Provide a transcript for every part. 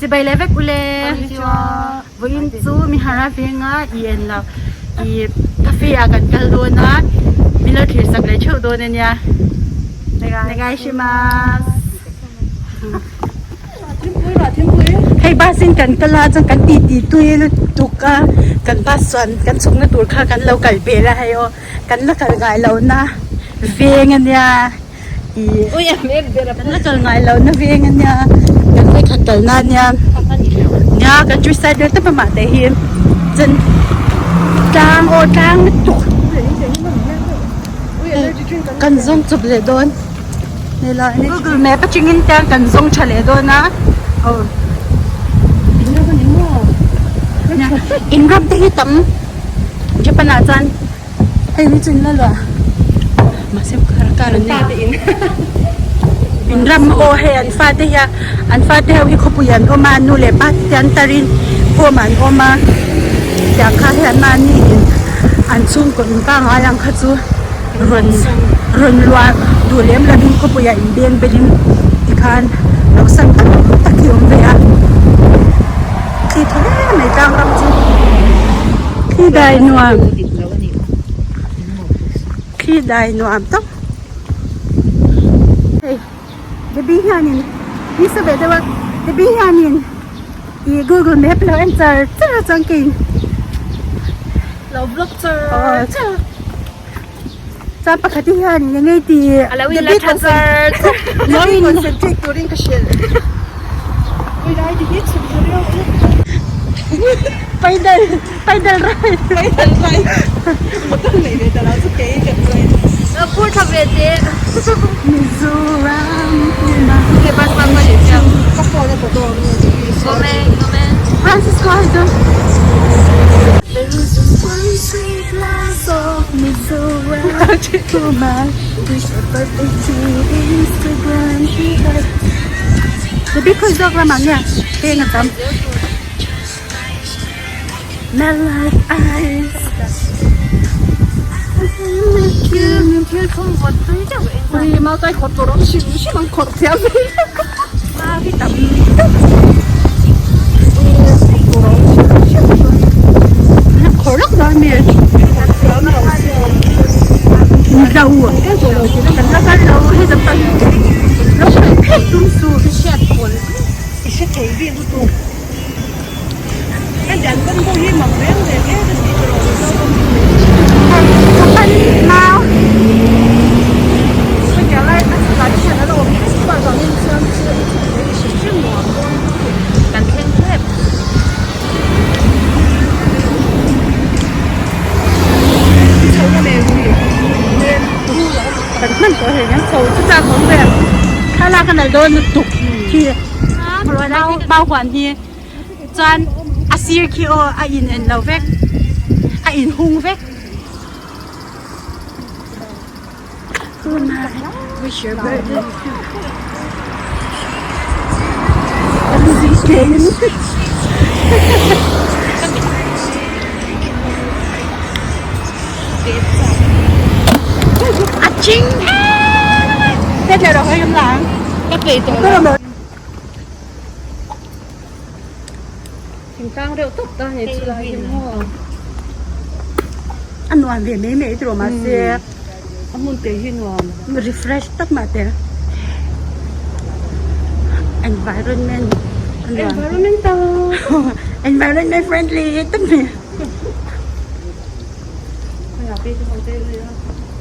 Chibai leh vek ule. Vawiin chu Mihara venga i en lo i cafe ah kan kal dawn a, min lo thlir sak leh theuh dawn a nia. Onegaishimasu. Hei bus in kan kal a chuan kan titi tui lutuk a, kan bus chuan kan chhukna tur kha kan lo kal vel a hei aw, kan la kal ngai lohna veng a nia. Kan la kal ngai lo na veng a nia kan vawikhat kal na a nia nia countryside vel tawp a mah te hi chuan tlang aw tlang lutuk kan zawng chawp leh dawn google map atangin tlang kan zawng tha leh dawn a aw in ram te hi tam Japan ah chuan. Hei hi chu in la luah mahse kar kar an nei in ram aw hei an fate hian an fate ho hi khawpui an awm a nu leh pa te an tar in home ah an awm a tiang kha hei an mahni in an chhungkaw in pangngai ang kha chu rawn rawn luah duh lem lo in khawpui ah in beng bel in tikhan lo san tak tak hi a awm ve a khi tha hle mai tlang ram chu. Khi dai nuam khi dai nuam tak hei Debbie hianin nisa ve deuh a Debbie hianin ih google map lo en char char a chuan keiin lo vlog char char chuan pakhat hi hianin eng nge tih a lo in la tha char char lo in concentrate turin ka hrilh ui lai ti hi chhuk ta riau a paidal paidal rai paidal rai motor nei ve ta lo chu kei kan zai a phur tha ve teh Mizoram puma ke bus bang ma ni chiang ka phone a photo a mi gomen gomen Francisco hi chu There is just one sweet glass of Mizoram puma wish a birthday to Instagram Baby khawi zawk lamah nge peng a tam Melt like ice Thil thum vawt tui deuh eng Ui mau tai khawt tur awm hrim hrim ang khawrh thiam mai Mau hi tam Khawrh lak dawn mi Mizo kan la kal lo hei zam tak lo kal phei tum su Hriat pawl i hre thei bik lutuk. Heti an kawng pawh hi mak reng reng em a tih tur a awm zo Ka pan mau. Hetiang lai a chhukah te hian a la awm vek chuan vangin chuan chu i chhuk leh i hrim hrim nuam dawn lutuk. Kan thleng tep. I chho na nen hi nen Kan hman tawh hei kan chho chu chak awm ve. Thlalak a nalh dawn lutuk khi. Mau huan hi chuan a sir khi aw a in en lo vek a in hung vek a ching em let leh rawh hei kan la ang ka peih tawh lo. Thingtlang reuh tawp ta ni chu lai hi maw. A nuam ve mai mai tiraw mahse a hmun te hi nuam refresh tak mah te environment environmental environment friendly tak mai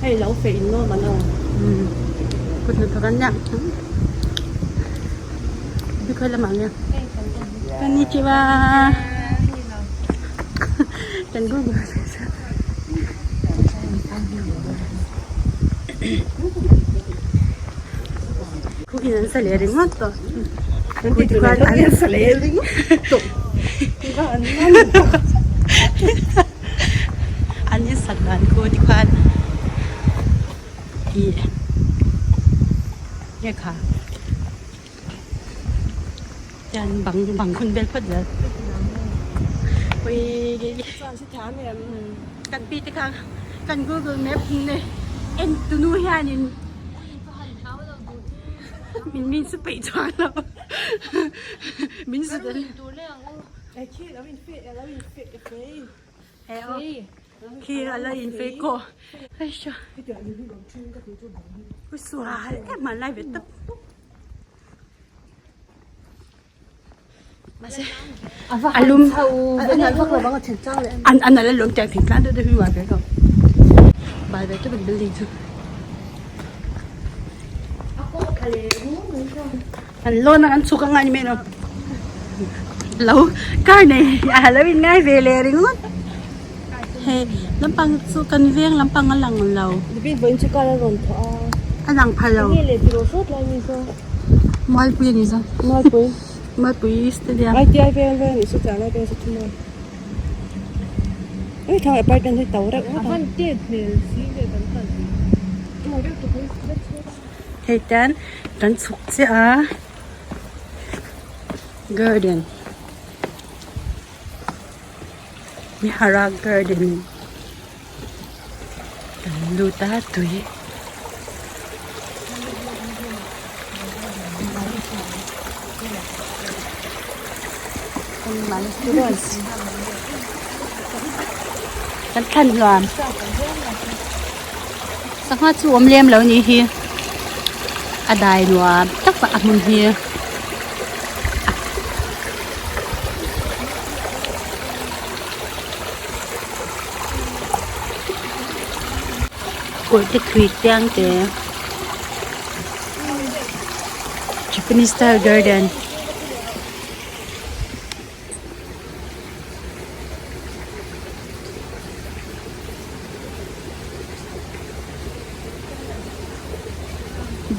hei lo feh in nuam an awm kut hnathawk an nia. Khawi lamah nge Konnichiwa kan Google khu in an sa leh ringawt tawh Kan ti tur an sa leh ringawt tawh an in sak dan khu tikhan ih nge kha Tian bang bang hun vel phawt zel. Ui kan pi te kha kan google map ne en tunu hianin min min chu peih chuang lo. Min zut an. Khi a la in fei kawh. Aisha. Ui sual em an lai ve tawp. Mahse a lum an an ala lum tiang thingtlang deuh deuh hi uar ve lo. Bal ve tawp an building chu. An lawn a an chhuk a ngai ni mai lo. Lo car nei a lo in ngai ve leh ringawt. Hei lampang chu kan veng lampang a lang lo. A lang pha lo. Mualpui a ni zawk. Mualpui. Mualpui stadium. ITI vel vel a nih chu chang lai vel chu thum a. Hei thlang apartment hi to reuh ngawt a. A van tet hmel si ve kan kal tih. To reuh tuk mai vek chhuak a. Hei tan kan chhuk chiah a garden Mihara garden kan lut a tui. Kan thlan hluam sangha chu awm lem lo nih hi a dai nuam tak a hmun hi. Kawr te thui chiang te Japanese style garden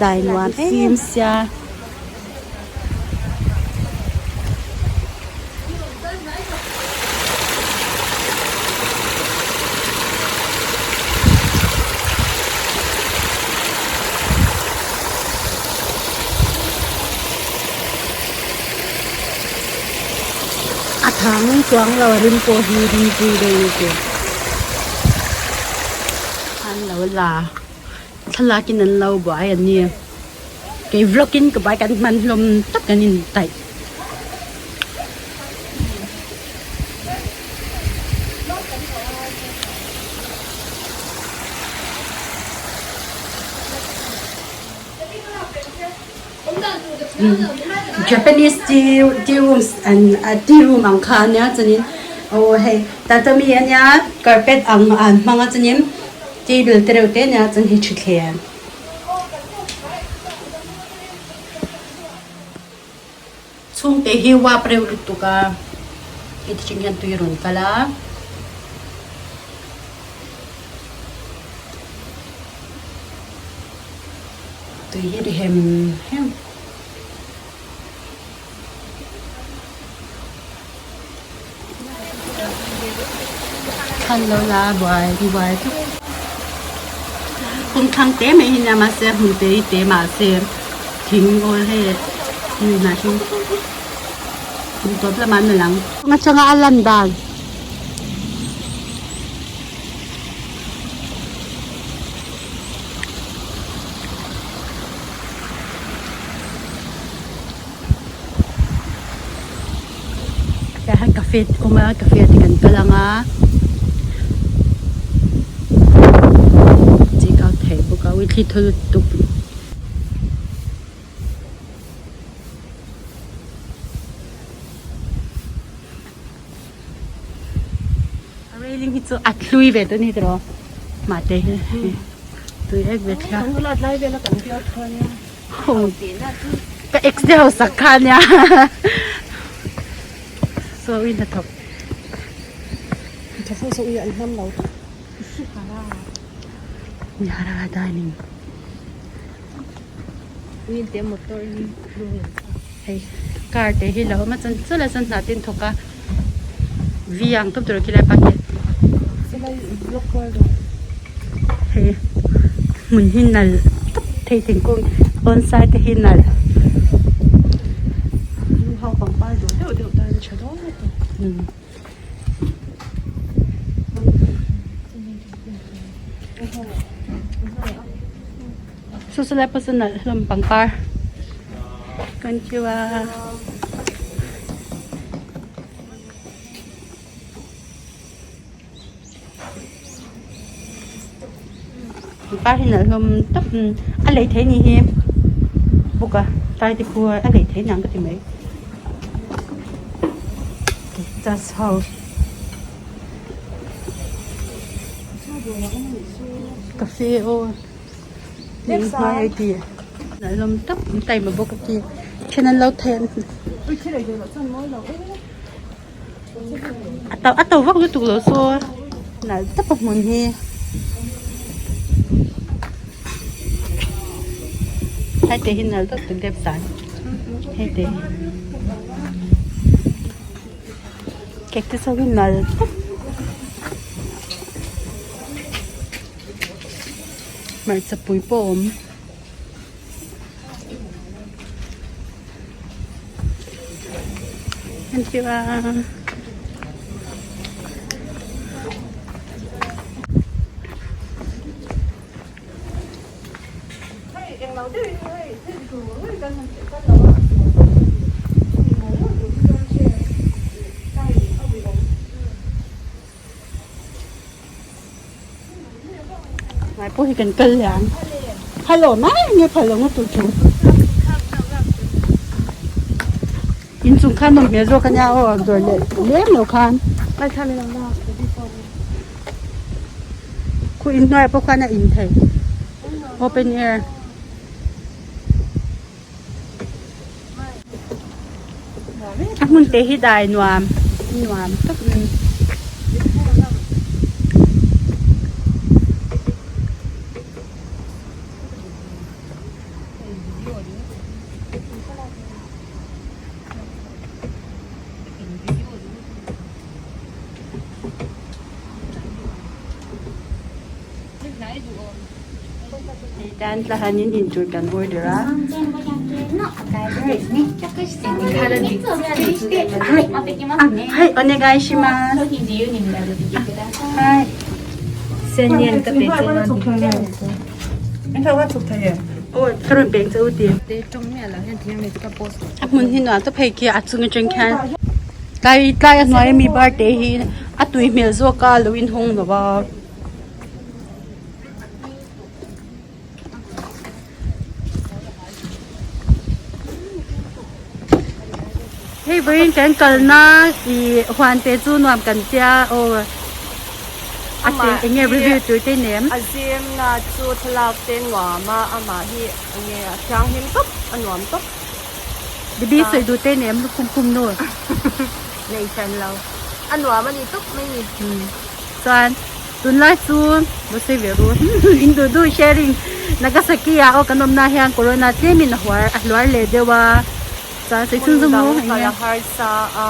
dai nuam em sia. A thang chuang lo rin pawh hi rinpui deuh ni tur an lo la thlalak in an lo buai a ni. Kei vlog in ka bike an hman hlawm tak an in taih. Japanese tea tea rooms an tea room ang kha ania chuanin aw hei tatami ania carpet ang an hmang a chuanin table te reuh te ania chuan hei thuthleng. Chhungte hi uap reuh lutuk a, heti ching hian tui a rawn kal a. Tui hi ri hem hem. Thlan lo la buai buai tuk. Kawng thlang te mai hi nia mahse hmun te hi te mahse thing awl hei hmun hnah hi hmun tawp lamah an lang. Kawng atanga a lan dan. Tah hian cafe te awm a cafe te kan kal ang a check out theih bawk a ui thli thaw lutuk. A railing hi chu a hlui ve dawn hi tiraw mahte hi tui ek ve thla ka ex te ho sak kha ania so in hnathawk Mihara dining Hei car te hi lo awm a chuan chulai chuan hna te an thawk a v ang tawp tur a khilai park hi hei hmun hi nalh tawp thei thingkung bonsai te hi nalh. Saw saw lai pawh sawn nalh hlawm pangpar. Konnichiwa. Par hi nalh hlawm tawp a lei thei ni hi bawk a tlai te khu a lei thei nang ka ti mai cactus house cafe aw tih hmai a ti nalh hlawm tawp an taima bawk a ti then an lo thei A to a to vak lutuk lo saw nalh tawp a hmun hi. Hei te hi nalh deuh deuh zan hei te hi cactus ho hi nalh tawp hmarcha pui pawh a awm. Konnichiwa. Ngai pawh hi kan kal leh ang phal awm a enge phal lo ngawt tur chu inchung khan nawm hmel zawk ania aw dawr leh lem lo khan khu inhnuai ah pawh khan a in thei open air. A hmun te hi dai nuam nuam tak a ni. Tan tlahanin intur kan order a. はい、お願いします。はい。Aw ka rawn peng che u ti. A hmun hi nuam tawp hei khi a chung atang khian tlai tlai a hnuai ami bar te hi a tui hmel zawk a lo inhawng lo va. Hei vawiin kan kalna ih huan te chu nuam kan tia aw a te eng nge review tur te nem. A zirna chu thlalak te nuam a amah hi eng nge a thianghlim tawp a nuam tawp. Bibi sawi duh te nem lukhum khum nu. Nei hran lo a nuam a ni tawp mai ni. Chuan tunlai chu Busai ve ru in duh duh sharing Nagasaki ah aw kan awmna hian corona tlemin a huar a hluar leh deuh a chuan sawi chhung zawng hmun dang kal a harsa a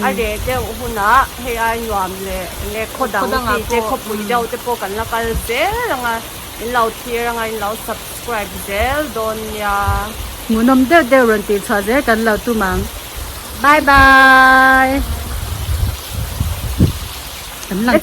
a reh deuh hunah hei ai nuam leh enge khaw dang tih te khawpui deuh te pawh kan la kal zel ang a in lo thlir ang a in lo subscribe zel dawn nia. Hmuhnawm deuh deuh rawn tih chhuah zel kan lo tum ang. Bye bye. Kan lang.